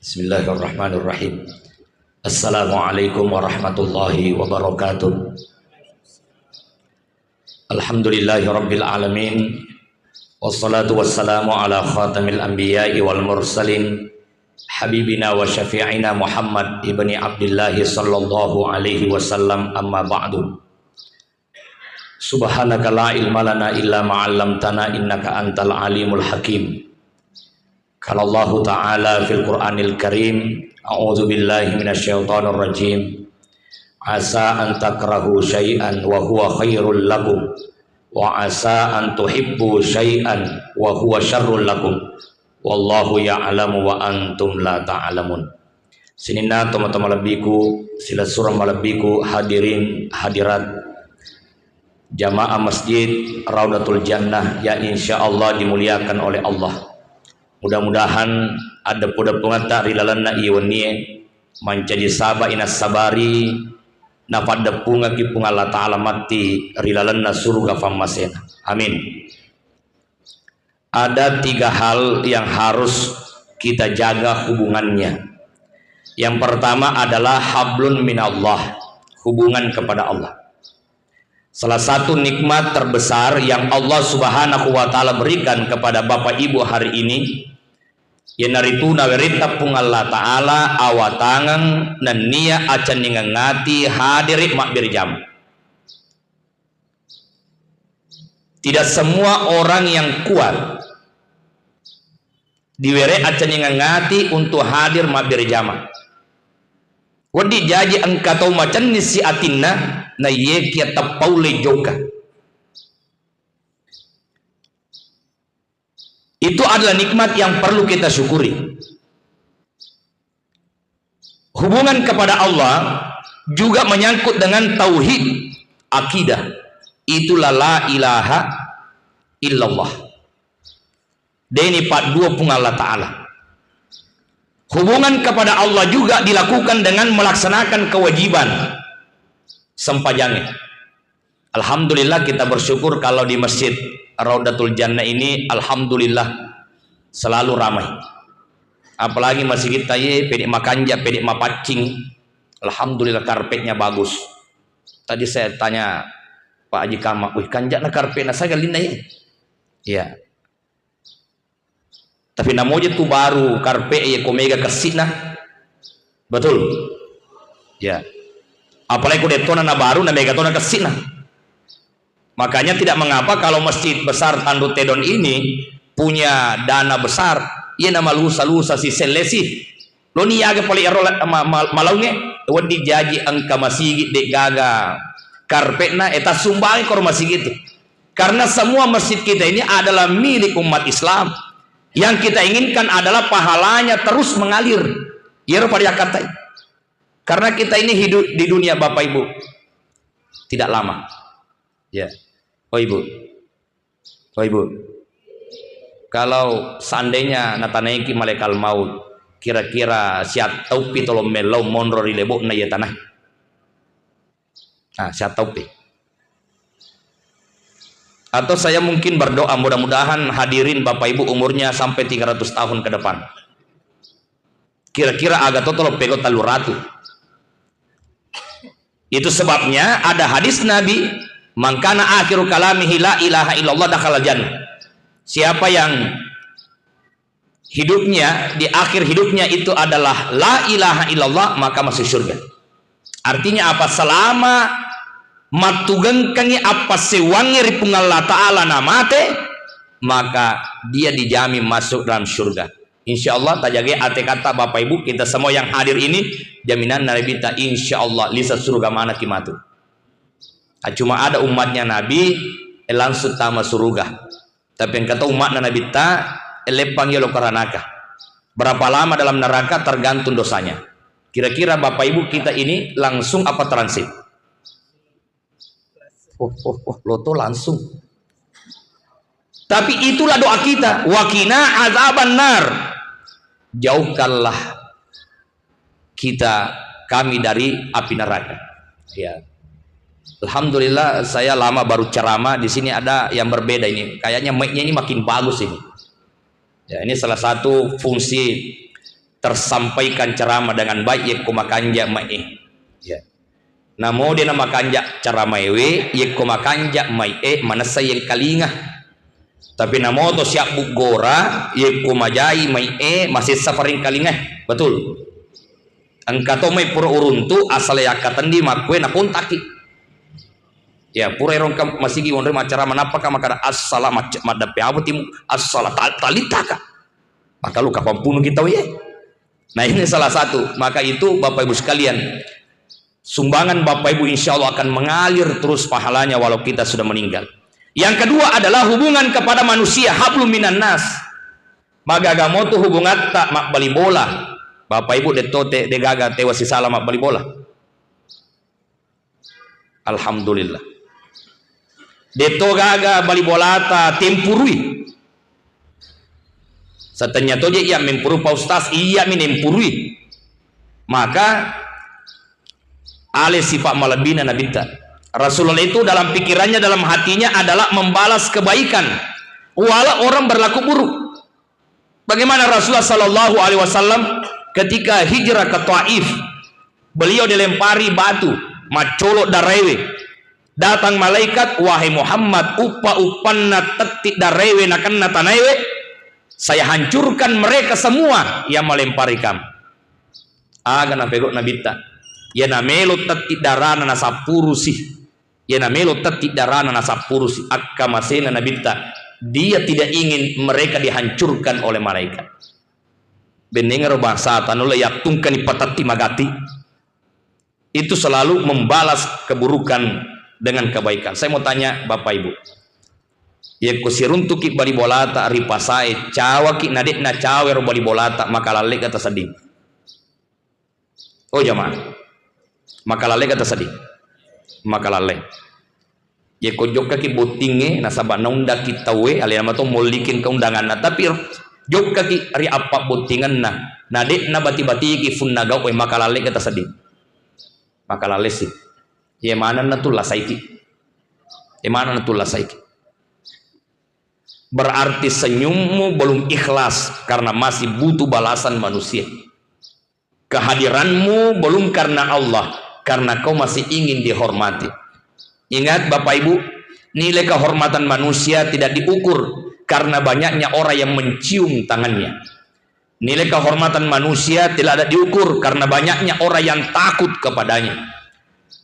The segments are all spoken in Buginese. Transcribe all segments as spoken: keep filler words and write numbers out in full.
Bismillahirrahmanirrahim. Assalamualaikum warahmatullahi wabarakatuh. Alhamdulillahi rabbil alamin. Wassalatu wassalamu ala khatamil anbiya'i wal mursalin, habibina wa syafi'ina Muhammad ibni Abdillahi sallallahu alaihi wasallam, amma ba'du. Subhanaka la ilma lana illa ma 'allamtana innaka antal alimul hakim. Qala Allahu ta'ala fil Qur'anil Karim, a'udzu billahi minasy syaithanir rajim. Asa an takrahu syai'an wa huwa khairul lakum, wa asa an tuhibbu syai'an wa huwa syarrul lakum. Wallahu ya'lamu wa antum la ta'lamun. Sininna tomatoa malebbiku, silessureng malebbiku, hadirin hadirat, jamaah Masjid Raudatul Jannah yang insya Allah dimuliakan oleh Allah. Mudah-mudahan addeppu-deppungetta ri lalenna iye wennie mancaji saba'i nassabari, napaddeppungaki Puang Allah Ta'ala matti ri lalenna suruga fammasena. Amin. Ada tiga hal yang harus kita jaga hubungannya. Yang pertama adalah hablun minallah, hubungan kepada Allah. Salah satu nikmat terbesar yang Allah Subhanahu wa Ta'ala berikan kepada Bapak Ibu hari ini, iyanaritu naweretta Puang Allah Ta'ala awatangeng nennia acenningeng ati hadiri mabbere jama. Tidak semua orang yang kuat diwere acenningeng ati untuk hadir mabbere jama. Wedding jaji engka tau macenning si atinna, na iyekia teppaulle jokka. Itu adalah nikmat yang perlu kita syukuri. Hubungan kepada Allah juga menyangkut dengan tauhid, akidah. Itulah la ilaha illallah. Deni paddua Puang Allah Ta'ala. Hubungan kepada Allah juga dilakukan dengan melaksanakan kewajiban sempajangnya. Alhamdulillah, kita bersyukur kalau di Masjid Raudatul Jannah ini, alhamdulillah, selalu ramai. Apalagi masjid kita ye, pede makanja, pede mapaccing. Alhamdulillah, karpetnya bagus. Tadi saya tanya Pak Haji Kama, "Wih, kanjana karpetna saga linna ye?" Iya. Tapi namoja tu baru karpe e ko mega kessi'na. Betul? Ya. Apalagi ko dettona na baru na mega tona kessi'na. Makanya tidak mengapa kalau Masjid Besar Tandu Tedon ini punya dana besar, iya na malusa-lusa si sellesi. Loni yaga pole ero la-, ma-, ma-, malaunge, wedding jaji engka masigi de gaga karpetna, e tassumbangi koro masigi tu. Karena semua masjid kita ini adalah milik umat Islam. Yang kita inginkan adalah pahalanya terus mengalir. Iyaro pada yakkatai. Karena kita ini hidup di dunia, Bapak Ibu, tidak lama. Ya. Oh, Ibu. Oh, Ibu. Kalau seandainya natanaiki malaikat maut, kira-kira siattaupi tolong mellau monro ri lebo'na iya tanah? Nah, siattaupi. Atau saya mungkin berdoa, mudah-mudahan hadirin Bapak Ibu umurnya sampai tiga ratus tahun ke depan. Kira-kira aga to tolo pego tellu ratu. Itu sebabnya ada hadis Nabi, "Man kana akhiru kalamihi la ilaha illallah dakhalal jannah." Siapa yang hidupnya, di akhir hidupnya itu adalah la ilaha illallah, maka masuk surga. Artinya apa? Selama mattugengkengi appassewwangnge ri Puang Allah Ta'ala na mate, maka dia dijamin masuk dalam surga. Insya Allah, tajagai ate kata Bapak Ibu, kita semua yang hadir ini, jaminan Nabi ta, insya Allah, lisa surga mana ki matu. Ah, cuma ada umatnya Nabi, eh, langsung tama surga. Tapi engka to umma'na Nabitta, eh, leppang yolo ko ranaka. Berapa lama dalam neraka tergantung dosanya. Kira-kira Bapak Ibu kita ini langsung apa transit? Oh, oh, oh, loto langsung. Tapi itulah doa kita. Wakina azaban nar. Jauhkanlah kita, kami dari api neraka. Ya. Alhamdulillah, saya lama baru ceramah, di sini ada yang berbeda ini. Kayaknya mic-nya ini makin bagus ini. Ya, ini salah satu fungsi tersampaikan ceramah dengan baik, yekko makanja mai e. Ya. Namo de na makanja ceramaewe, yekko makanja mai e, manessa yengkalinga. Tapi namoto siabbu gora, yekko majai mai e, masessa farengkalinga. Betul. Engka to mai pura uruntu, asal yakkatenni makkue nakontaki. Ya, pura ero engka masigi monro macara, manappaka makkada, "Assala-, macca-, maddeppe apa timu? Assala-, tal-, talittaka." Maka lu kapang punu kita, oh iya. Nah, ini salah satu. Maka itu, Bapak Ibu sekalian, sumbangan Bapak Ibu insya Allah akan mengalir terus pahalanya walau kita sudah meninggal. Yang kedua adalah hubungan kepada manusia, hablum minan nas. Magaga motu hubungatta mabbali bola. Bapak Ibu, de to te-, de gaga tewa sisala mabbali bola. Alhamdulillah. De to gaga bali bolata tempurui. Satennya to je iya mempuru Pak Ustaz, iya mi nempurui. Maka ale sifat malebbina Nabitta. Rasulullah itu dalam pikirannya, dalam hatinya adalah membalas kebaikan walau orang berlaku buruk. Bagaimana Rasulullah sallallahu alaihi wasallam ketika hijrah ke Taif, beliau dilempari batu, maccolok darewe. Datang malaikat, "Wahai Muhammad, uppa-uppanna tetti darewe nakenna tanaewe, saya hancurkan mereka semua yang melempari kamu." Aga napegau Nabitta? Iya namelo tetti darana nasappurusi. Iya namelo tetti darana nasappurusi. Akkamasena Nabitta, dia tidak ingin mereka dihancurkan oleh malaikat. Bennengaro bangsata, nulle yattungkani patetti magatti. Itu selalu membalas keburukan dengan kebaikan. Saya mau tanya Bapak Ibu. Yekko siruntuki bali bolata ri pasae, cawaki nadekna cawe ro bali bolata, maka lallega tasedding. Oh jamaah, maka lallega tasedding. Maka lalle. Yekko jokkaki bottingnge, nasaba naundakki tauwe, alena mato mollikin keundanganna. Tapi jokkaki ri appabbottingenna, nadekna bati-batiki funna gau'e, maka lallega tasedding. Maka lallesi. Ye manenna tu lasaiki. Ye manenna tu lasaiki. Berarti senyummu belum ikhlas karena masih butuh balasan manusia. Kehadiranmu belum karena Allah, karena kau masih ingin dihormati. Ingat Bapak Ibu, nilai kehormatan manusia tidak diukur karena banyaknya orang yang mencium tangannya. Nilai kehormatan manusia tidak ada diukur karena banyaknya orang yang takut kepadanya.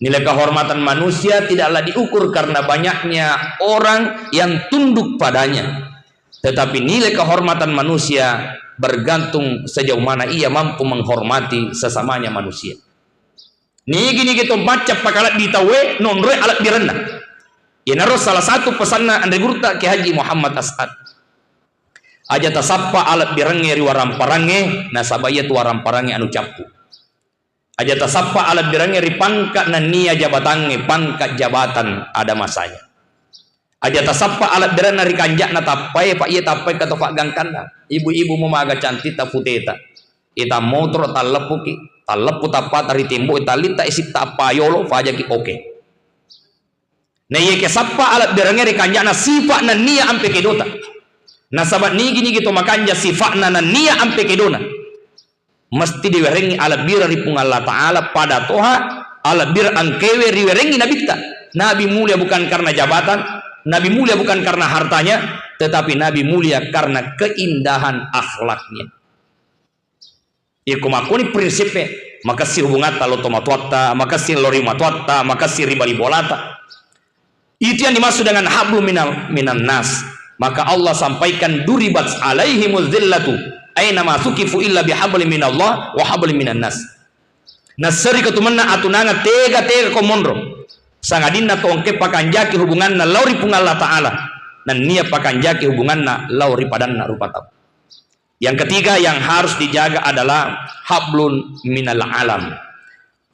Nilai kehormatan manusia tidaklah diukur karena banyaknya orang yang tunduk padanya. Tetapi nilai kehormatan manusia bergantung sejauh mana ia mampu menghormati sesamanya manusia. Nigi-nigi to macca pakalebbi tauwe, nonroi alebbirenna. Iyanaro salah satu pesanna Anre Gurutta Kiai Haji Muhammad As'ad. Aja tasappa alebbirengnge ri waramparangnge, nasaba iyatu waramparangnge anu cappu. Aja tasappa alebbirengnge ri pangka nennia jabatangnge, pangka jabatan ada masanya. Aja tasappa alebbirenna ri kanja'na tappae, pa iya tappae kato faggangkanna. Ibu-ibu mu maga cantitta puteta. Ita motoro talleppuki, talleppu tappata ri tembo, tallitta isitta appayolo, fajaki oke. Naiyakia sappa alebbirengnge ri kanja'na sifa' nennia ampe kedota. Nasaba nigi-nigi to makanja sifa'na nennia ampe kedona, mesti diwerengngi alebbireng ri Puang Allah Ta'ala, pada toha alebbireng engkewe riwerengngi Nabitta. Nabi mulia bukan karena jabatan, Nabi mulia bukan karena hartanya, tetapi Nabi mulia karena keindahan akhlaknya. Iya, ko makkoni prinsippe, makessing hubungatta lao tomatoatta, makessing lao ri matoatta, makessing ri bali bolata. Itu yang dimaksud dengan hablum minal, minan nas. Maka Allah sampaikan, "Duribat alaihimuz zillatu aina ma sukifu illa bihablin minallah wa hablin minan nas." Nasseri ketumenna atunangan tega-tega ko monro. Sangadinna to engke pakanjaki hubunganna lao ri Puang Allah Ta'ala. Nennia pakanjaki hubunganna lao ri padanna rupa tau. Yang ketiga yang harus dijaga adalah hablun minal alam.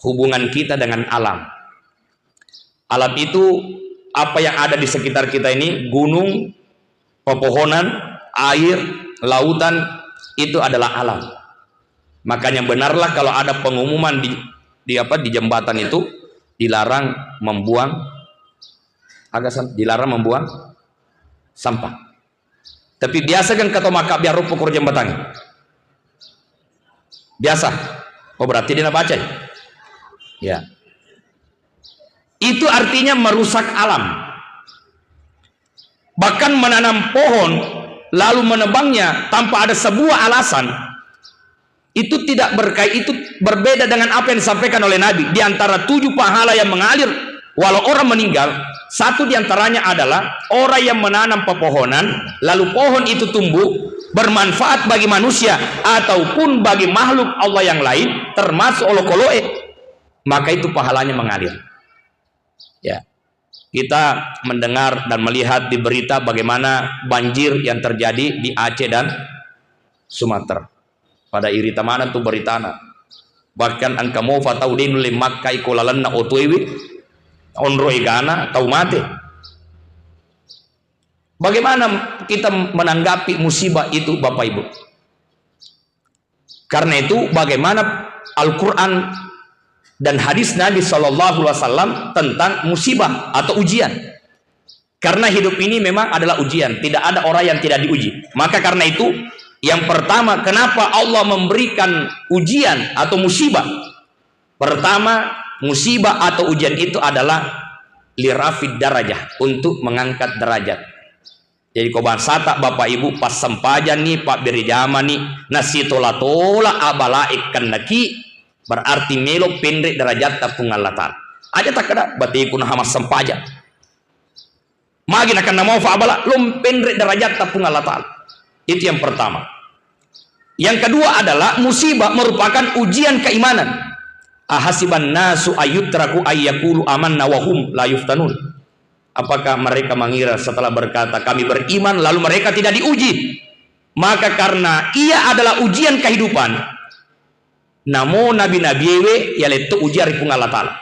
Hubungan kita dengan alam. Alam itu apa yang ada di sekitar kita ini, gunung, pepohonan, air, lautan, itu adalah alam. Makanya benarlah kalau ada pengumuman di, di apa, di jembatan itu dilarang membuang, agak sam-, dilarang membuang sampah. Tapi biasa kan kata maka biar rupa kuro jembatan. Biasa. Oh, berarti dia nabacai. Ya. Itu artinya merusak alam. Bahkan menanam pohon lalu menebangnya tanpa ada sebuah alasan, itu tidak berkait, itu berbeda dengan apa yang disampaikan oleh Nabi. Di antara tujuh pahala yang mengalir, walau orang meninggal, satu di antaranya adalah orang yang menanam pepohonan, lalu pohon itu tumbuh, bermanfaat bagi manusia ataupun bagi makhluk Allah yang lain, termasuk olokoloe, maka itu pahalanya mengalir. Ya. Kita mendengar dan melihat di berita bagaimana banjir yang terjadi di Aceh dan Sumatera. Pada irita maneng tu beritana. Bahkan engka mofa tau de nulle makkai ko lalenna otoewe, onro egana, tau mate. Bagaimana kita menanggapi musibah itu, Bapak Ibu? Karena itu, bagaimana Al-Quran dan hadis Nabi Shallallahu Alaihi Wasallam tentang musibah atau ujian? Karena hidup ini memang adalah ujian, tidak ada orang yang tidak diuji. Maka karena itu, yang pertama, kenapa Allah memberikan ujian atau musibah? Pertama, musibah atau ujian itu adalah lirafid darajah, untuk mengangkat derajat. Jadi, ko bangsata, Bapak Ibu, passempajanni, pabbere jamani, nasitola-tola abalae kennaki, berarti melo penre derajatta Puang Allah Ta'ala. Aja takkeda, bateku naha massempajang. Magi nakenna mofa abala, lo penre derajatta Puang Allah Ta'ala. Itu yang pertama. Yang kedua adalah musibah merupakan ujian keimanan. Ahasiban nasu ayyutraku ayyakulu amanna wa hum la yuftanun. Apakah mereka mengira setelah berkata, "Kami beriman," lalu mereka tidak diuji? Maka karena ia adalah ujian kehidupan, namo nabi-nabiewe yaletto ujian ri Puang Allah Ta'ala.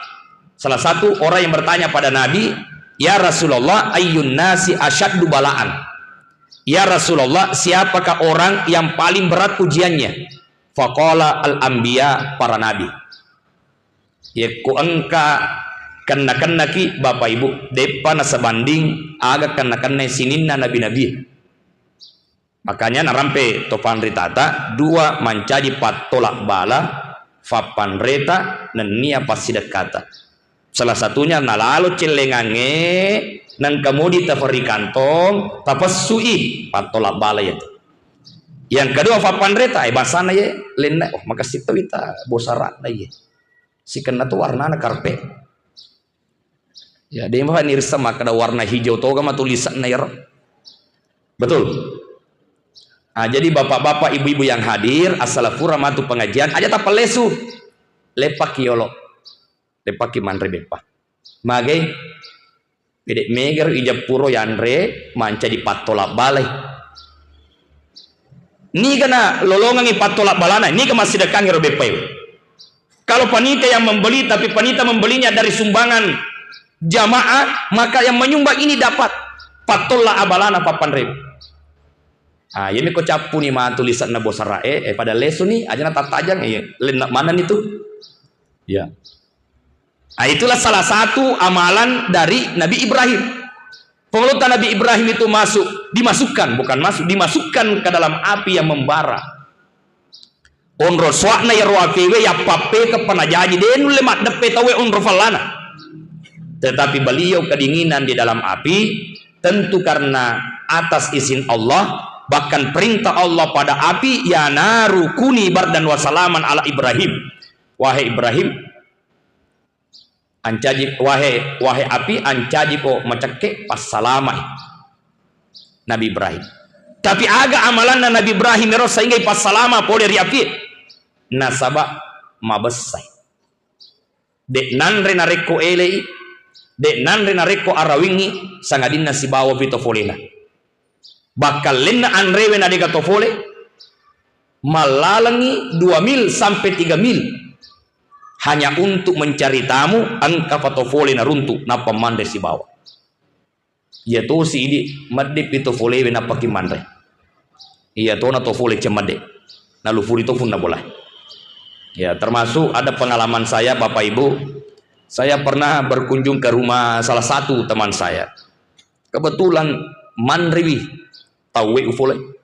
Salah satu orang yang bertanya pada Nabi, "Ya Rasulullah, ayyun nasi asyaddu balaan?" Ya Rasulullah, siapakah orang yang paling berat ujiannya? Faqala al-anbiya, para nabi. Yekko engka kenna-kennaki, Bapak Ibu, deppa nasabanding aga kenna-kenna sininna nabi-nabi. Makanya narampe to panritata, dua mancaji pattolak bala, fappanreta, nennia passidekkata. Salah satunya nalalo cellengangnge, nengka modi taferri kantong, tapessui, pattolak bala itu. Yang kedua, fappanreta, eh, bangsana ye, lenna, oh, makasih to wita, bosarana ye. Sikenna tu warnana karpe. Ya, de' mapa nirsa makkeda warna hijau toga ma tulisanna ero. Betul. Ah, jadi bapak-bapak, ibu-ibu yang hadir, asala fura matu pengajian, aja tappa lesu. Leppaki yolo. Leppaki manre beppa. Magai? Pede' megaro ija puro yanre mancaji pattolak balai. Niga na lolongengngi pattolak balana, niga massidekkangngi ro beppae. Kalau panitia yang membeli, tapi panitia membelinya dari sumbangan jamaah, maka yang menyumbang ini dapat pattolak abalana pappanreu. Ah, yemi ko cappuni matu lise'na bosara'e, eh, pada lesuni, aja na tattajang, eh, lenna manenni tu. Ya. Ah, itulah salah satu amalan dari Nabi Ibrahim. Pengolota Nabi Ibrahim itu masuk, dimasukkan, bukan masuk, dimasukkan ke dalam api yang membara. Onro suakna yaro apiwe yappappeke panajaji, de' nulle maddeppe tauwe onro fallana. Tetapi beliau kedinginan di dalam api, tentu karena atas izin Allah, bahkan perintah Allah pada api, "Ya naru kuni bardan wa salaman ala Ibrahim." Wahai Ibrahim, ancaji, wahai, wahai api, ancajiko macekke, passalamai Nabi Ibrahim. Tapi aga amalanna Nabi Ibrahim ero sehingga ipassalama pole ri api? Nasaba mabessai. De' nanre narekko elei, de' nanre narekko arawingngi, sangadinna sibawa pi to folena. Bakkallenna anrewe na dega to fole, mallalengngi dua mil sampai tiga mil hanya untuk mencari tamu, engka fa to fole naruntu, nappa manre sibawa. Iya tosi idi, meddepi to folewe nappaki manre. Iya tona to fole cemmedde. Nalufuri to funna bola. Ya, termasuk ada pengalaman saya, Bapak Ibu. Saya pernah berkunjung ke rumah salah satu teman saya. Kebetulan manrewi tauwe ufole.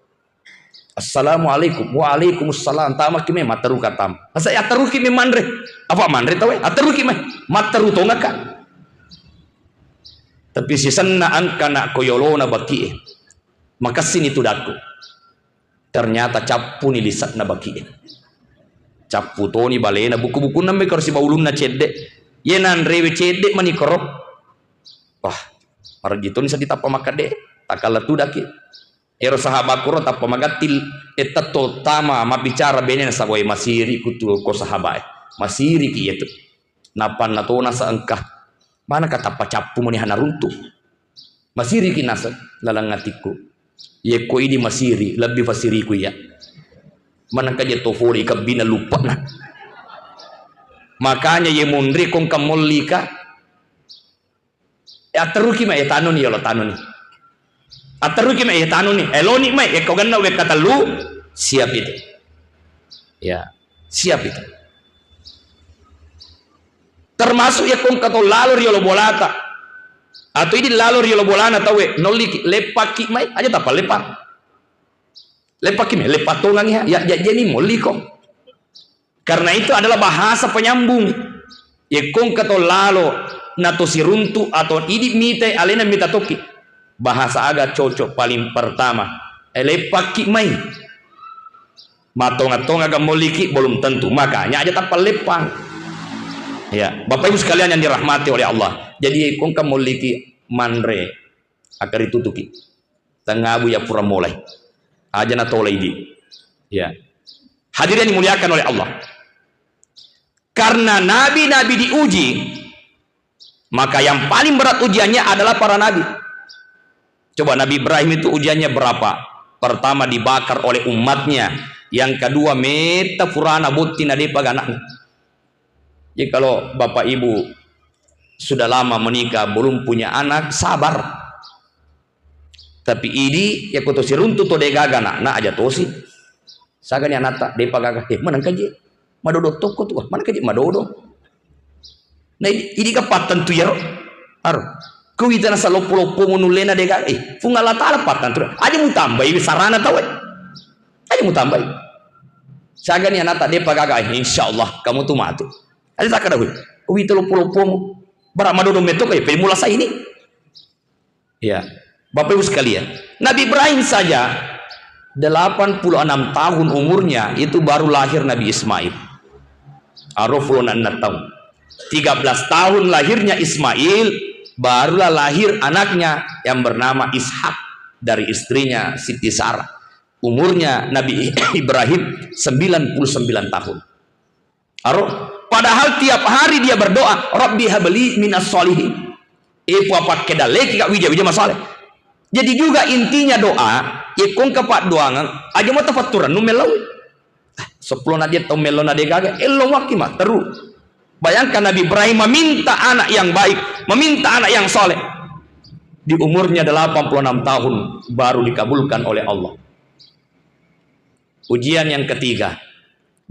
"Assalamualaikum." "Waalaikumsalam." Tamaki mai, matteruka tam. Masa atteruki mai manre? Apa manre tauwe? Atteruki mai. Matteru tongaka. Tapi sisenna engka na ko yolona bakie. Makessini tudakku. Ternyata cappuni lise'na bakie. Cappu toni balena, buku-bukunna mekaro sibawa ulunna cedde. Ye nanrewe cedde mani koro. Wah, marejji toni seddi tappa makkadde. Takalla tudaki. Ero sahabaku ro tappa magattil, e, tetto tama mabbicara bene nasaba, "Wai, masiri kutu ko sahabae. Masiriki yetu." Nappanna tona seengka. Manaka tappa cappu mani hana runtu. Masiriki naseng laleng atikku. Yekko idi masiri, lebbi fasiriku iya. Manengka je to fole ikebbina luppana. Makanya ye monri kongka mollika, E, atteruki mai, e, tanuni, yolo tanuni. Atteruki mai, e, tanuni. Eloni mai, e, ko genna wekka tellu, siap itu. Ya, siap itu. Termasuk ya kongka to lalo riolo bolata. Atau idi lalo riolo bolana tauwe, nolliki, leppakki mai, aja tappa leppang. Leppakki mai, leppa tongangi ha, ya, ya, jeni molliko. Karena itu adalah bahasa penyambung. Yekkongka to lalo na to siruntu atau idi mita alena mita tokki. Bahasa aga cocok paling pertama. E, leppakki mai. Matonga-tonga ga molliki belum tentu. Makanya aja tappa leppang. Ya, Bapak Ibu sekalian yang dirahmati oleh Allah. Jadi yekkongka molliki manre, akkaritutuki. Tengngabu ya pura mulai. Aja na tolai di. Ya. Hadirin yang dimuliakan oleh Allah. Karena nabi-nabi diuji, maka yang paling berat ujiannya adalah para nabi. Coba Nabi Ibrahim itu ujiannya berapa? Pertama dibakar oleh umatnya. Yang kedua meta purana botti na depa ganakna. Jadi kalau Bapak Ibu sudah lama menikah, belum punya anak, sabar. Tapi idi, yakko to siruntu to de gaga anakna, aja tosi. Sagani anatta, depa gaga, eh, manengka je. Madodo tokko tu, ah, manengka je madodo. Nah, idi, idi ka pattentu yaro. Aro. Ko wita nasa loppo-loppo munullena de gaga, eh, Fung Allah Taala pattentu. Aja mutambai sarana tau, eh. Aja mutambai. Sagani anatta depa gaga, eh, insya Allah kamu tu matu. Aja takkada, wih, wita loppo-loppomu. Bara madodo metto ko, eh, pe mula sa ini. Ya, Bapak Ibu sekalian, Nabi Ibrahim saja delapan puluh enam tahun umurnya itu baru lahir Nabi Ismail. Aro puluh enam tahun. Tiga belas tahun lahirnya Ismail, barulah lahir anaknya yang bernama Ishak dari istrinya Siti Sarah. Umurnya Nabi Ibrahim sembilan puluh sembilan tahun. Aro, padahal tiap hari dia berdoa, "Rabbi habli minas sholihin." Eh, Puang, pakkedalleki ka wija-wija masaleh. Jadi juga intinya doa, yekkongka paddoangeng, aja mo tafatturennu mellau. Ah, seppulo na dia tau mellau na de gaga, ello wakki ma, teru. Bayangkan Nabi Ibrahim meminta anak yang baik, meminta anak yang soleh. Di umurnya delapan puluh enam tahun baru dikabulkan oleh Allah. Ujian yang ketiga.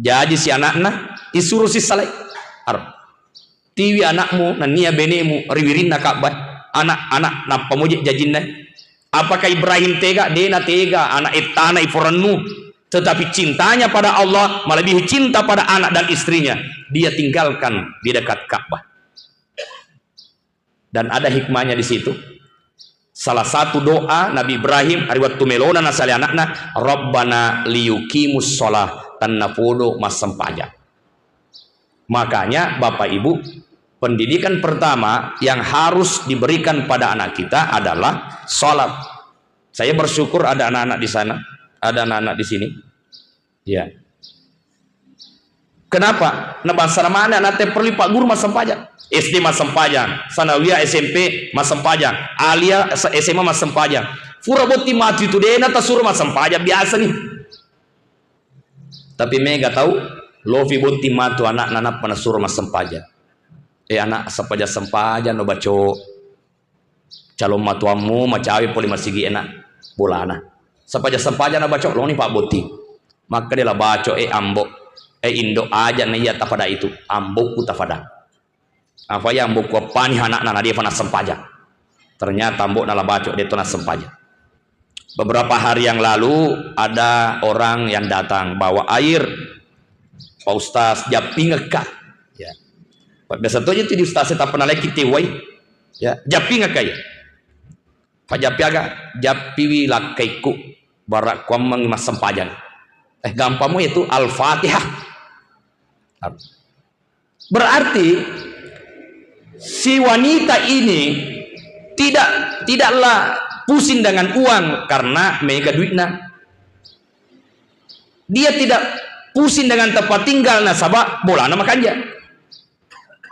Jaji si anakna, isuro si salai. Ar. Tiwi anakmu, nennia benemu, ri wirinna Ka'bah. Anak-anak, nappa moje jajinna. Apakah Ibrahim tega? Dena tega. Anak ettana iforennu. Tetapi cintanya pada Allah melebihi cinta pada anak dan istrinya. Dia tinggalkan di dekat Ka'bah. Dan ada hikmahnya di situ. Salah satu doa Nabi Ibrahim, hari waktu melona nasale anakna, "Rabbana liyuqimus sholah," tennapodo massempajang. Makanya, Bapak Ibu, pendidikan pertama yang harus diberikan pada anak kita adalah sholat. Saya bersyukur ada anak-anak di sana, ada anak-anak di sini. Ya. Kenapa? Nah, bangsa namanya anak teh perlu Pak Guru massempajang. S D massempajang, sanawiyah, S M P massempajang, alia, S M A massempajang. Fura botting matu itu dena tasuro massempajang biasa nih. Tapi mega tau, lofi botting matu anak nanappa nasuro massempajang. Eh, anak, sempajang-sempajang no baco. Calon matuammu macawe pole masigi enak bolana. Sepaja-sepaja na baco loni Pak Boti. Makkeda la baco, eh, ambo, eh, indo, aja na iya tapada itu. Amboku tapada. Apa ya amboku appani anakna na defa nassempajang. Ternyata ambo na la baco deto nassempajang. Beberapa hari yang lalu ada orang yang datang bawa air, "Pak Ustaz, jappingekka." Ya. Pak, biasa to itu di ustaz, tapi nalai kita wai. Ya, jappingekka ya. Pak, jappi aga, jappiwi lakkaikku, bara kuammeng massempajang. Eh, gampangmu itu Al-Fatihah. Berarti si wanita ini tidak, tidaklah pusing dengan uang karena mega duitna. Dia tidak pusing dengan tempat tinggal nasaba bolana makanja.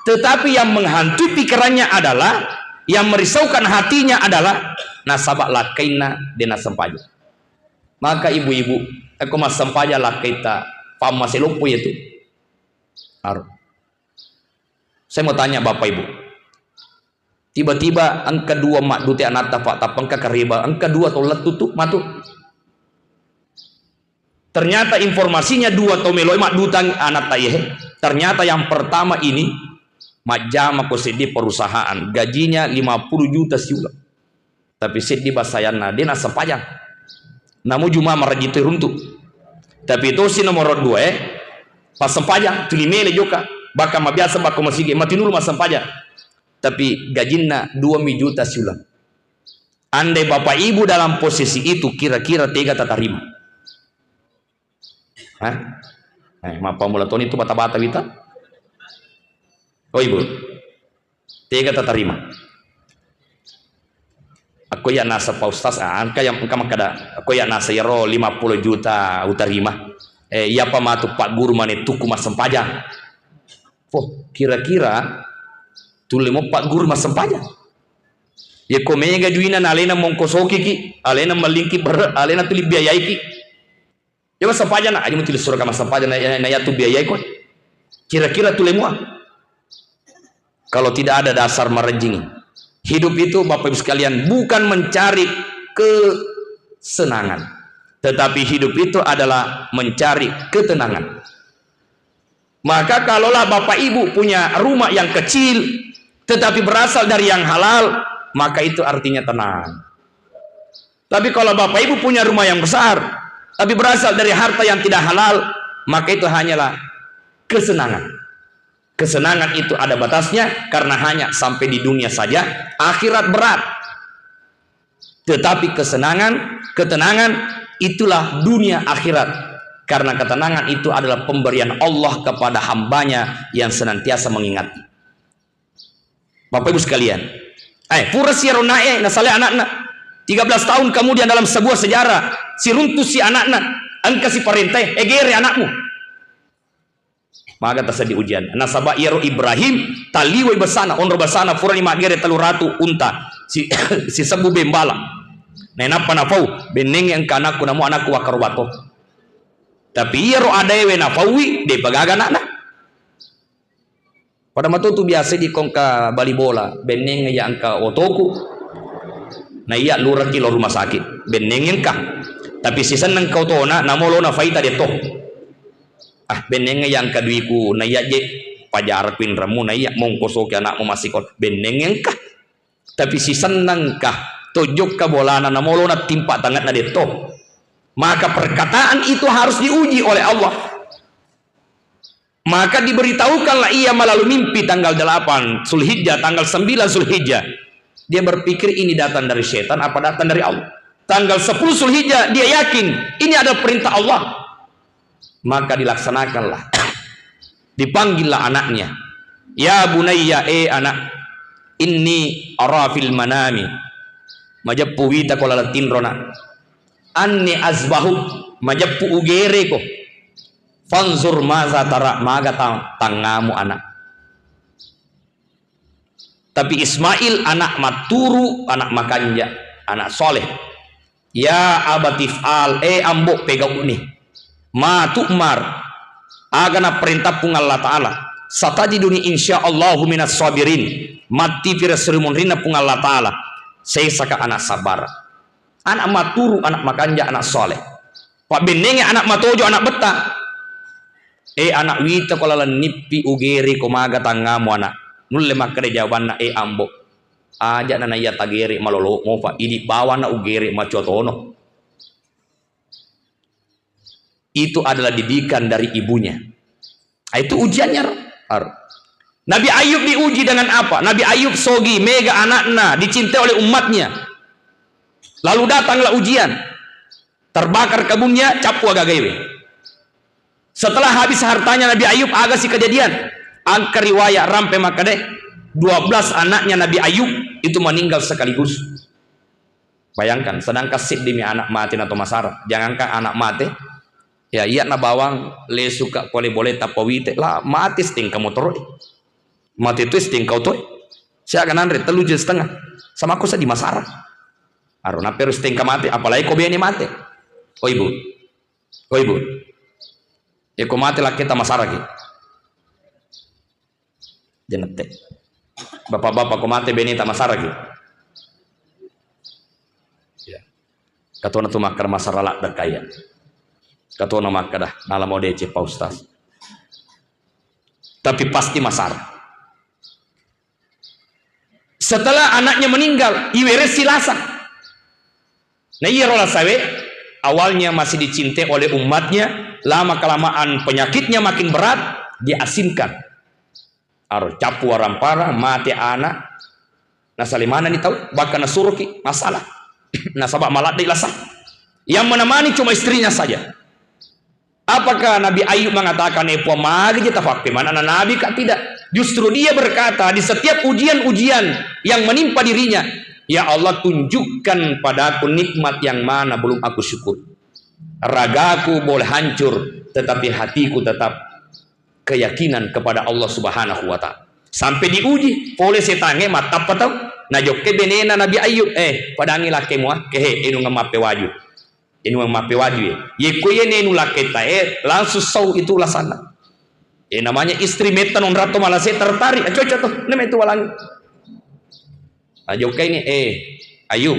Tetapi yang menghantui pikirannya adalah, yang merisaukan hatinya adalah nasaba lakkainna de nassempajang. Maka ibu-ibu, eko massempajang lakkaita, pamma seloppo itu. Aro. Saya mau tanya Bapak Ibu. Tiba-tiba engka dua maddute anatta, Pak, tappa engka kariba, engka dua tau lettu tu matu. Ternyata informasinya dua tau meloe maddutang anatta iye. Ternyata yang pertama ini majjama ko seddi perusahaan, gajinya lima puluh juta siuleng. Tapi seddi bassayanna, de nassempajang. Namo juma marajitoi runtu. Tapi tosi nomor dua e, passempajang, tuli mele joka, bahkan mabiasa bakko masigi, matinulu massempajang. Tapi gajinna dua mi juta siuleng. Andai Bapak Ibu dalam posisi itu, kira-kira tega tatarima? Hah? Eh, mappammula toni tu bata-bata wita? Oh, Ibu. Tega tatarima? Akko iya nasa Pak Ustaz, ah, engka yang, engka makkada, akko iya nasa iyaro lima puluh juta utarima. Eh, iyapa matu pagguru mane tukku massempajang. Oh, kira-kira tulle mo pagguru massempajang. Yekko mega duina na alena mongkosokiki, alena mellingki berre, alena tuli biayaiki. Ya massempajang na, aja mutili surga massempajang na, na, na yatu biayai koe. Kira-kira tulle mua? Kalau tidak ada dasar marejjingi. Hidup itu, Bapak Ibu sekalian, bukan mencari kesenangan, tetapi hidup itu adalah mencari ketenangan. Maka kalaulah Bapak Ibu punya rumah yang kecil, tetapi berasal dari yang halal, maka itu artinya tenang. Tapi kalau Bapak Ibu punya rumah yang besar, tapi berasal dari harta yang tidak halal, maka itu hanyalah kesenangan. Kesenangan itu ada batasnya, karena hanya sampai di dunia saja, akhirat berat. Tetapi kesenangan, ketenangan, itulah dunia akhirat. Karena ketenangan itu adalah pemberian Allah kepada hambanya yang senantiasa mengingati. Bapak Ibu sekalian, eh, pura siaro nae, nasale anakna. Tiga belas tahun kemudian dalam sebuah sejarah, siruntu si anakna, engka si parentai, egere anakmu. Maga taseddi ujian. Nasaba iyaro Ibrahim, taliwai basana, onro basana, furani maggere tellu ratu unta, si, sisebbu bembala. Nainappa nafau, bennengnge engka anakku, namo anakku wakkarobato. Tapi iyaro adaewe nafaui, depa gaga anakna. Pada matotu biasa di kongka bali bola, bennengnge iya engka otoku, na iya luraki lo rumah sakit, bennengnge engka. Tapi sisenneng ka otona, namo lona faita detto. Ah, bennengnge iya engka duiku, na iya je pajarakku inremmu, na iya mongkosoki anakmu massikola, bennengnge engka. Tapi sisennengka, tojokka bolana, namo lona timpa tangetna detto. Maka perkataan itu harus diuji oleh Allah. Maka diberitahukanlah ia melalui mimpi tanggal delapan Zulhijjah, tanggal sembilan Zulhijjah. Dia berpikir ini datang dari setan apa datang dari Allah. Tanggal sepuluh Zulhijjah dia yakin ini adalah perintah Allah. Maka dilaksanakanlah. Dipanggillah anaknya. "Ya bunayya, eh anak, inni ara fil manami." Majeppu wita ko laleng tinro, nak. "Anni azbahu, majeppu ugereko. Fanzur maza tara, maga ta-, tangngamu, anak." Tapi Ismail anak matturu, anak makanja, anak soleh. "Ya abati fa'al, eh ambo pegauni. Ma tu'mar, aga naperintah Puang Allah Ta'ala. Satajiduni insyaallahu minas sabirin." Matti fira surimunrinna Puang Allah Ta'ala. Sesaka anak sabar. Anak matturu, anak makanja, anak soleh. Pabbennengnge anak matojo, anak betta. Eh anak, wita ko laleng nippi ugere ko maga tangngamu, anak. Nulle makkeda jawabanna, eh ambo. Aja na naiya tagere malolo mopa, idi bawana ugere macotono. Itu adalah didikan dari ibunya. Ah, itu ujiannya, Ro. Ar-, Nabi Ayub diuji dengan apa? Nabi Ayub sogi, mega anakna, dicintai oleh umatnya. Lalu datanglah ujian. Terbakar kebunnya, cappu agagaiwe. Setelah habis hartanya Nabi Ayub, aga si kejadian? Angka riwayat rampe makkeda, dua belas anaknya Nabi Ayub itu meninggal sekaligus. Bayangkan, sedangkan siddimi anak mate nato masara. Jangankan anak mate, ya, iya na bawang lesu ka pole bole tappa wite, la mate sitengka motoro. Mate tu sitengka oto. Siaga nanre tellu juta setengah. Sama aku seddi masara. Aro naperu sitengka mate, apalagi ko bene mate. Oh ibu. Oh ibu. Eko mate lakketa masara ki. Jenette. Bapak-bapak, ko mate beneta masara ki. Ya. Katona tu makkeda masara ladde kaya. Katona makkeda nala mau deceng Pak Ustaz. Tapi pasti masara. Setelah anaknya meninggal, iweresi lasa. Nah, iyaro lasawe awalnya masih dicintai oleh umatnya, lama kelamaan penyakitnya makin berat, diasinkan. Aro cappu warampara, mate anak, nasale manani tau, bahkan nasuroki masalah. Nasaba maladde lasa. Yang menemani cuma istrinya saja. Apakah Nabi Ayub mengatakan, "Eh Puang, magi je tafakke mana na Nabi ka?" Tidak. Justru dia berkata, di setiap ujian-ujian yang menimpa dirinya, "Ya Allah, tunjukkan padaku nikmat yang mana belum aku syukur. Ragaku boleh hancur, tetapi hatiku tetap keyakinan kepada Allah Subhanahu wa Ta'ala." Sampai diuji, pole setangnge mattappa tau. Najokkai benena Nabi Ayub, "Eh, padangi lakkemu, ah, kehe, enungeng mappewaju." Enungeng mappewaju, ye. Yekko iye nenu lakketa e, langsung sau itu ulasanna. Eh, namanya istri metta nonratto malase tertarik, ah, cocok tuh, neme itu walangi. Ah, jokkai ni, eh, Ayub,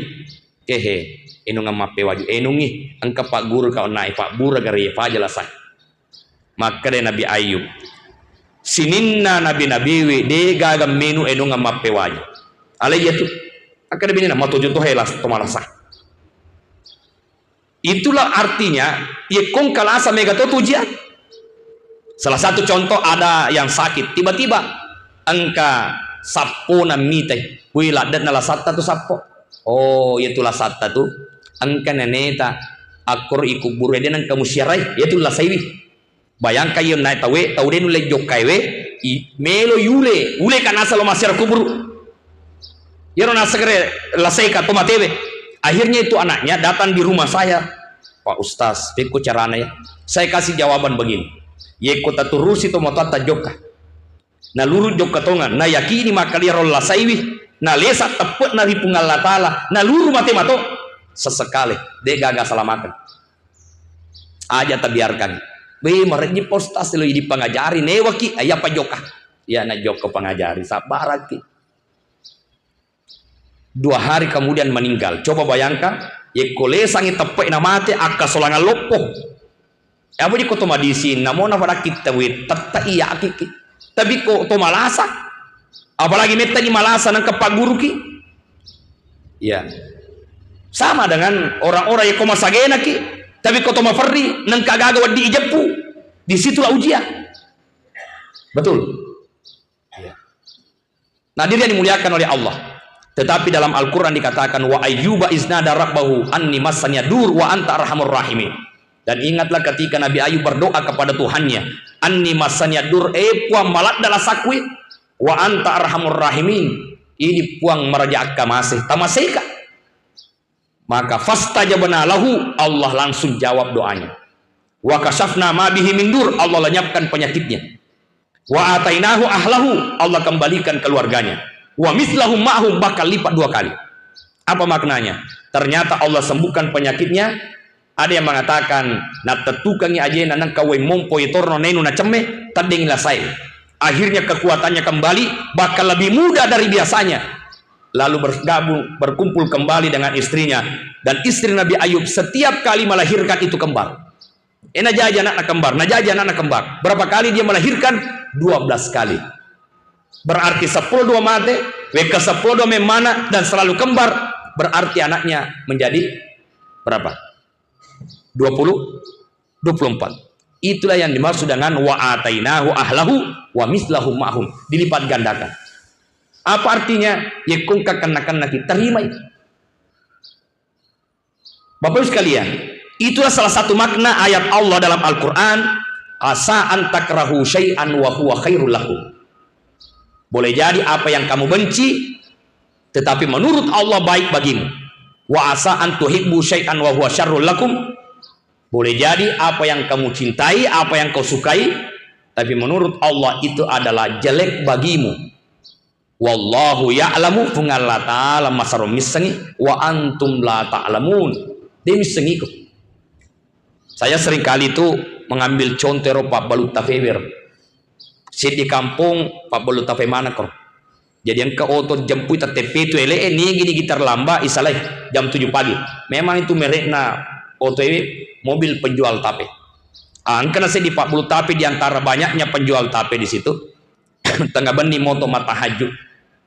kehe, enungeng mappewaju, enungi, engka pagguru ka onnai, pabbura gare paja lasai. Makkeda Nabi Ayub, sininna nabi-nabiwi de gaga menu enungeng mappewaju. Alai iya tu, makkeda benena, matojo to he las-, to malasa. Itulah artinya, yekkong kalasa mega to ujian. Salah satu contoh, ada yang sakit, tiba-tiba engka sappona mitai. Wih, ladde'na lasatta tu sappo. Oh, iya tu lasatta tu. Engka neneta, akkoro ikubburu de nengka musiarai. Iya tu lasaiwi. Bayangkan, iyo naik tauwe, tau de nulle jokkai we, i-, melo yule, ule ka nasa lo masiara kuburu. Iyaro nasegere lasai ka to matewe. Akhirnya itu anaknya datang di rumah saya. "Pak Ustaz, pekko carana ya? Saya kasih jawaban begini. Yekko taturusi to matoatta jokka. Naluru jokka tonga, nayakini makkeda iyaro lasaiwi, nalesa teppe'na ri Puang Allah Ta'ala, naluru mate mato, sesekale, de gaga salamakeng." Aja tabiarkan. Weh, marejji Pak Ustaz lo idi pangajari, newaki, aya apa jokka? Ya, na jokka pangajari, sabbaraki. Dua hari kemudian meninggal. Coba bayangkan, yekko lesangi teppe'na mate, akkasolangan loppo. Apa jiko to madisi, namo na pada kita wit, tetta iya kiki. Tapi ko to malasa, apalagi metta ni malasa nang kepagguruki. Ya. Sama dengan orang-orang yang ko masagenaki, tapi ko to maferri, nengka gaga weddi ijeppu, di situlah ujian. Betul. Ya. Nah, diri yang dimuliakan oleh Allah. Tetapi dalam Al-Quran dikatakan, "Wa ayyuba iznada rabbahu anni massaniya dur wa anta arhamur rahimin." Dan ingatlah ketika Nabi Ayub berdoa kepada Tuhannya, "Anni massaniya dur, eh Puang, maladda lasakku, wa anta arhamur rahimin." Ini Puang maraja akkamase, tamaseka. Maka fastajabna lahu, Allah langsung jawab doanya. Wa kasyafna ma bihi min dur, Allah lenyapkan penyakitnya. Wa atainahu ahlahu, Allah kembalikan keluarganya. Wa mislahum ma'hum, bahkan lipat dua kali. Apa maknanya? Ternyata Allah sembuhkan penyakitnya. Ada yang mengatakan, nattettukangi ajena nengka wai mompo itorno nenu nacemme, teddengi lasai. Akhirnya kekuatannya kembali, bahkan lebih mudah dari biasanya. Lalu bergabung, berkumpul kembali dengan istrinya. Dan istri Nabi Ayub setiap kali melahirkan itu kembar. Eh, najaji anakna kembar, najaji anakna kembar. Berapa kali dia melahirkan? Dua belas kali. Berarti sepuluh dua mate, wekka sepuluh dua memmana, dan selalu kembar. Berarti anaknya menjadi berapa? Dua puluh? Dua puluh empat. Itulah yang dimaksud dengan wa atainahu ahlahu wa mislahum ma'hum. Dilipat gandakan. Apa artinya? Yekkong kakenna-kennaki, tarimai. Bapak Ibu sekalian, itulah salah satu makna ayat Allah dalam Al-Quran, "Asa an takrahu syai'an wa huwa khairul lakum." Boleh jadi apa yang kamu benci, tetapi menurut Allah baik bagimu. "Wa asa an tuhibbu syai'an wa huwa syarrul lakum." Boleh jadi apa yang kamu cintai, apa yang kau sukai, tapi menurut Allah itu adalah jelek bagimu. "Wallahu ya'lamu," Puang Allah Ta'ala masaro missengi, "wa antum la ta'lamun." De missengi ko. Saya seringkali itu mengambil contoh ero pabbalu tafe ero. Seddi kampong pabbalu tafe maneng ko. Jadi engka oto jempui tette pitu ele'e, nigi-nigi terlambat isalai jam tujuh pagi. Memang itu merekna oto e mobil penjual tape. Ah, engka na seddi pabbalu tafe di antara banyaknya penjual tape di situ. Tengnga benni moto mattahajud.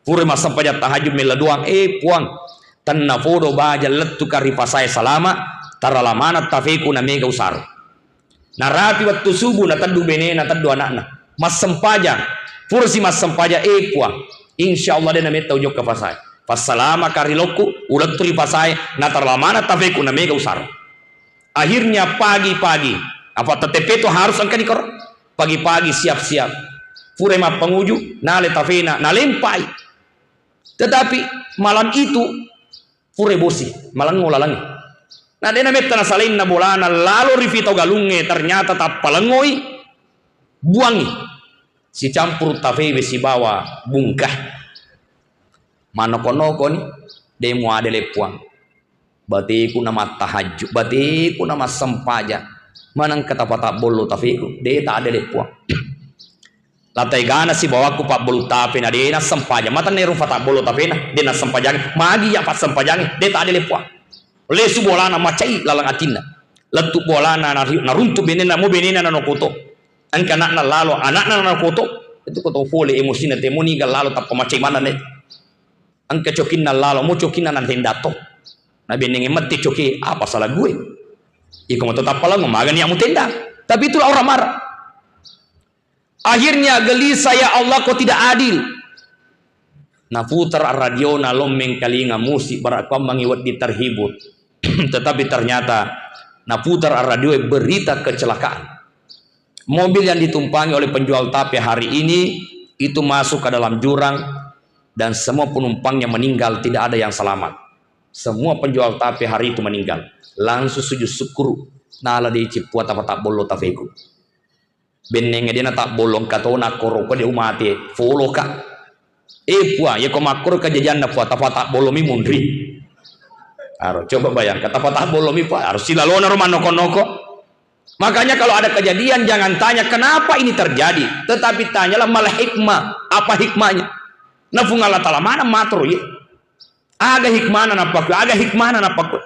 Pura massempajang tahajud mella doang, "Eh, Puang, tennapodo baja lettuka ri pasae salama, tarala maneng tafeku na mega usaro." Narapi wettu subuh, nateddu benena, nateddu anakna. Massempajang. Purasi massempajang, "Eh, Puang, insya Allah de nametta ujokka pasae. Passalamaka ri lokku, ulettu ri pasae, natarala maneng tafeku na mega usaro." Akhirnya pagi-pagi, apa tette pitu harus engkani koro. Pagi-pagi siap-siap. Pura mappanguju, nale tafena, nalempai. Tetapi malam itu pura bosi, malengo lalengnge. Na de nametta nasalainna bolana lalo ri fitau galungnge, ternyata tappalengoi, buangi. Sicampuru tafewe sibawa bungkah. Manoko-nokoni, de muadele Puang. Bateku na mattahajju, bateku na massempajang. Manengka tapatabbollo tafeku, de taadele Puang. Lataigana sibawakku pabbalu tafe na de nassempajang. Matennero fatabbollo tafena, de nassempajang. Magi ya passempajange, de taadele Puang. Lesu bolana macai laleng atinna. Lettu bolana nari-, naruntu benena, mo benena nanokoto. Engka anakna lalo, anakna nanokoto. Itu koto fole emosina, temo niga lalo tappa macai maneng ne. Engka cokinna lalo, mo cokinna natendato. Na bennengnge mette coki, apa salah gue? Iko moto tappalengo, magani ya mutendang. Tapi itulah orang marah. Akhirnya gelisah, "Ya Allah, kok tidak adil?" Naputar radiona, lo mengkalinga musik, bara kuammangi wedding terhibur. Tetapi ternyata naputar radio berita kecelakaan. Mobil yang ditumpangi oleh penjual tape hari ini itu masuk ke dalam jurang dan semua penumpangnya meninggal, tidak ada yang selamat. Semua penjual tape hari itu meninggal. Langsung sujud syukur, nala deci Puang tapatabbollo tafeku. Bennengnge de natabbollo, engka tona koro ko de umate, foloka. Eh, Puang, yeko makkoro kajajianna, Puang, tapatabbollomi munri. Aro, coba bayangkan, tapatabbollomi, Puang, aro silalona ro mannoko-noko. Makanya kalau ada kejadian, jangan tanya kenapa ini terjadi, tetapi tanyalah mal hikmah, apa hikmahnya? Na Puang Allah Ta'ala maneng matoro ye. Aga hikmahna napakku, aga hikmahna napakku.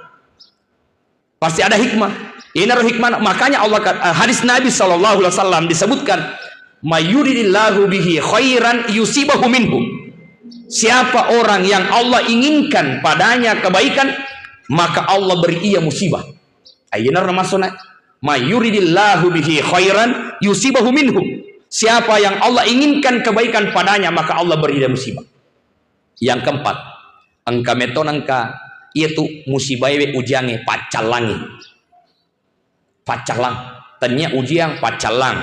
Pasti ada hikmah. Inaro hikmah. Makanya Allah kat-, eh, hadis Nabi sallallahu alaihi wasallam disebutkan, "Mayuridillahu bihi khairan yusibahu minhu." Siapa orang yang Allah inginkan padanya kebaikan, maka Allah beri ia musibah. Ayyinaro maksudna, "Mayuridillahu bihi khairan yusibahu minhu." Siapa yang Allah inginkan kebaikan padanya, maka Allah beri dia musibah. Yang keempat, engka metto nengka iyatu musibaewe ujiangnge paccallangi. Paccallang. Tennia ujian paccallang.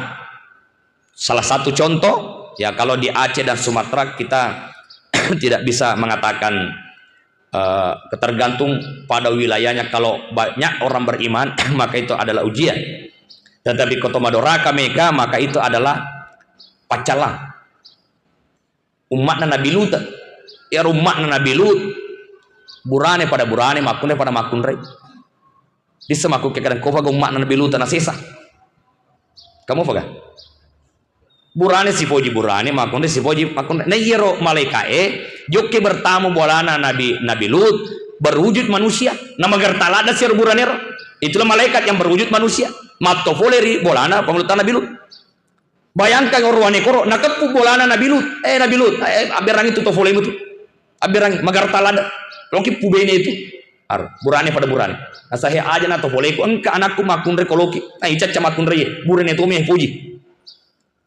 Salah satu contoh, ya kalau di Aceh dan Sumatera kita tidak bisa mengatakan, eh, ketergantung pada wilayahnya. Kalau banyak orang beriman, maka itu adalah ujian. Tetapi koto madoraka mega, maka itu adalah paccallang. Umma'na Nabi Lut. Iyaro umma'na Nabi Lut, burane pada burane, makkunrai pada makkunrai. Dissa makkukke kadang kofaga umma'na Nabi Lut nasesa. Kamu faga? Burane sipoji burane, makkunrai sipoji makkunrai. Na iyaro malaika'e jokke bertamu bolana Nabi, Nabi Lut, berwujud manusia. Na magerta ladda siaro buranero. Itulah malaikat yang berwujud manusia. Matto fole ri bolana pangulutta Nabi Lut. Bayangkan orowane koro, nakeppu bolana Nabi Lut. "Eh, Nabi Lut, eh, abberangi tu to folemu tu. Abberangi, magarta ladda. Loki pubene itu." Aro, burane pada burane. Nasahe aja na to poleku, engka anakku makkunrai koloki. Nah, icacca makkunrai, burane to me puji.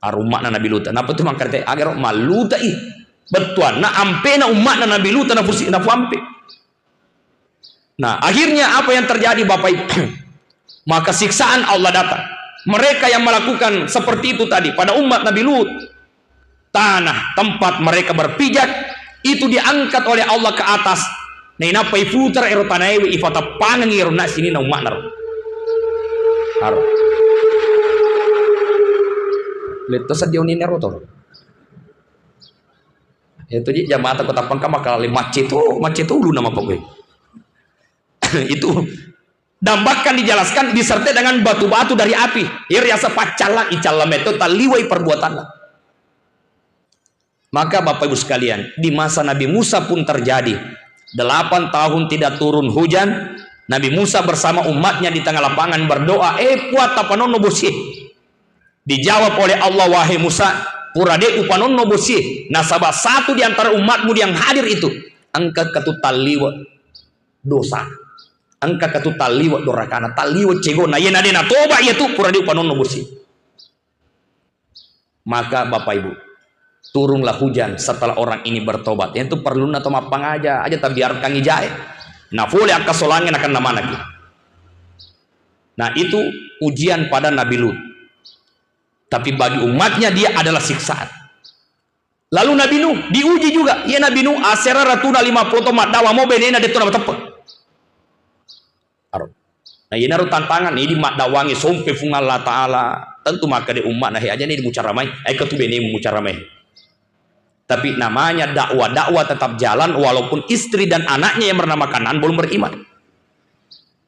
Aro umma'na Nabi Lut. Napa tu mangkarte? Agaro mallutai. Bettuanna ampena umma'na Nabi Lut nafusi-, nafuampe. Nah, akhirnya apa yang terjadi, Bapak Ibu? Maka siksaan Allah datang. Mereka yang melakukan seperti itu tadi pada umat Nabi Lut, tanah tempat mereka berpijak itu diangkat oleh Allah ke atas. Nainappa iputar ero tanaewe, ifatappangengi ero na sininna umma'na ro. Aro. Letto seddie unine ro to. Itu ji jamaah kota pangka bakal macet tu, macet tu ulunna mapokoi. Itu. Dan bahkan dijelaskan disertai dengan batu-batu dari api. Iyaro riaseng paccallang, icallang metto talliwai perbuatanna. Maka Bapak Ibu sekalian, di masa Nabi Musa pun terjadi. Delapan tahun tidak turun hujan, Nabi Musa bersama umatnya di tengah lapangan berdoa, "Eh, Puang, tapanonno bosie." Dijawab oleh Allah, "Wahai Musa, pura de' upanonno bosie, nasaba satu di antara umatmu yang hadir itu, engka ketu talliwe dosa. Engka ketu talliwe dorakana, talliwe cegona. Iyena de' natoba iyatu, pura de' upanonno bosie." Maka Bapak Ibu, turunlah hujan setelah orang ini bertobat. Itu perlunna to mappangaja, aja tabiarkan ijae. Nah, pole akkasolangnge nakenna manaki. Nah, itu ujian pada Nabi Lut. Tapi bagi umatnya dia adalah siksaan. Lalu Nabi Nuh diuji juga. Iya Nabi Nuh, asera ratuna lima puluh tahun maddawa mo benena de' to nateppe. Aro. Nah, iyanaro tantangan, idi maddawangi sompe Puang Allah Ta'ala. Tentu maka de' umma'na he aja ni mucaramai, ai ketu benemu mucaramai. Tapi namanya dakwah, dakwah tetap jalan walaupun istri dan anaknya yang bernama Kanaan belum beriman.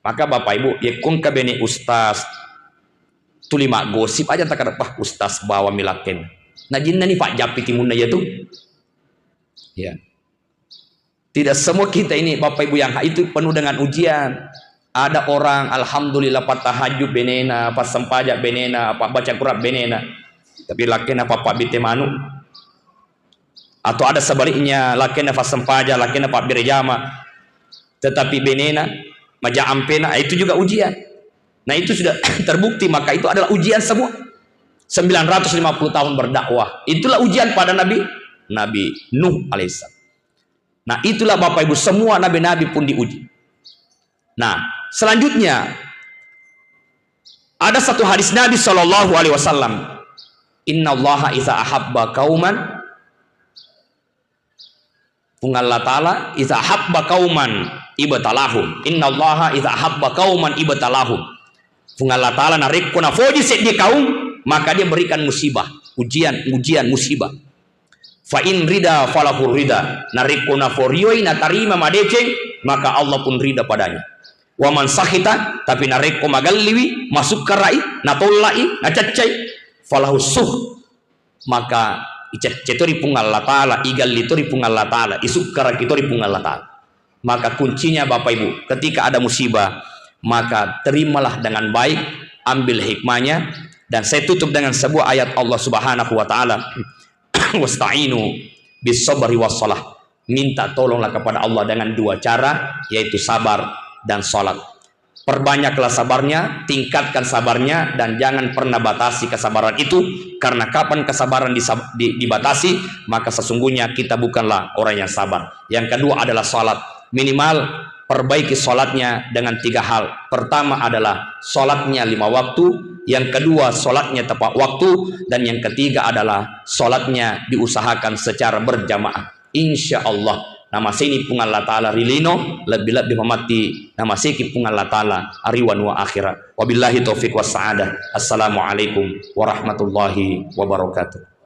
Maka Bapak Ibu, yekko engka bene ustaz, tuli maggosip aja takkada, "Wah, ustaz bawang mi lakken." Najinnani pajjappi timunna iyatu. Ya. Tidak semua kita ini, Bapak Ibu, yang ha-, itu penuh dengan ujian. Ada orang, alhamdulillah, pattahajud benena, passempajang benena, pabbaca Quran benena. Tapi lakkena pappabitte manu. Atau ada sebaliknya, lakkena passempajang, lakkena pabbere jama. Tetapi benena, maja ampena, itu juga ujian. Nah, itu sudah terbukti, maka itu adalah ujian semua. Sembilan ratus lima puluh tahun berdakwah. Itulah ujian pada Nabi, Nabi Nuh alaihissalam. Nah, itulah Bapak Ibu, semua nabi-nabi pun diuji. Nah, selanjutnya ada satu hadis Nabi Shallallahu Alaihi Wasallam, "Innallaha iza ahabba kauman," Puang Allah Ta'ala, "Iza ahabba kauman ibtalahum." Innallaha iza ahabba kauman ibtalahum. Puang Allah Ta'ala narekko nafoji seddi kaum, maka dia berikan musibah, ujian, ujian, musibah. Fa in rida falahu rida. Narekko naforioi, natarima madeceng, maka Allah pun rida padanya. Wa man sakhita, tapi narekko magelliwi, masukkarai, natollai, nacaccai, falahu suh, maka icecce to ri Puang Allah Ta'ala, igelli to ri Puang Allah Ta'ala, isukkaraki to ri Puang Allah Ta'ala. Maka kuncinya, Bapak Ibu, ketika ada musibah, maka terimalah dengan baik, ambil hikmahnya, dan saya tutup dengan sebuah ayat Allah Subhanahu wa Ta'ala, "Wasta'inu bis sabri was salah." Minta tolonglah kepada Allah dengan dua cara, yaitu sabar dan salat. Perbanyaklah sabarnya, tingkatkan sabarnya, dan jangan pernah batasi kesabaran itu, karena kapan kesabaran disab-, di-, dibatasi, maka sesungguhnya kita bukanlah orang yang sabar. Yang kedua adalah salat. Minimal perbaiki salatnya dengan tiga hal. Pertama adalah salatnya lima waktu, yang kedua salatnya tepat waktu, dan yang ketiga adalah salatnya diusahakan secara berjamaah. Insya Allah, namaseni Puang Allah Ta'ala ri lino, lebbi-lebbi mamatti namaseki Puang Allah Ta'ala ri wanua akhirat. Wabillahi taufiq was sa'adah. Assalamualaikum warahmatullahi wabarakatuh.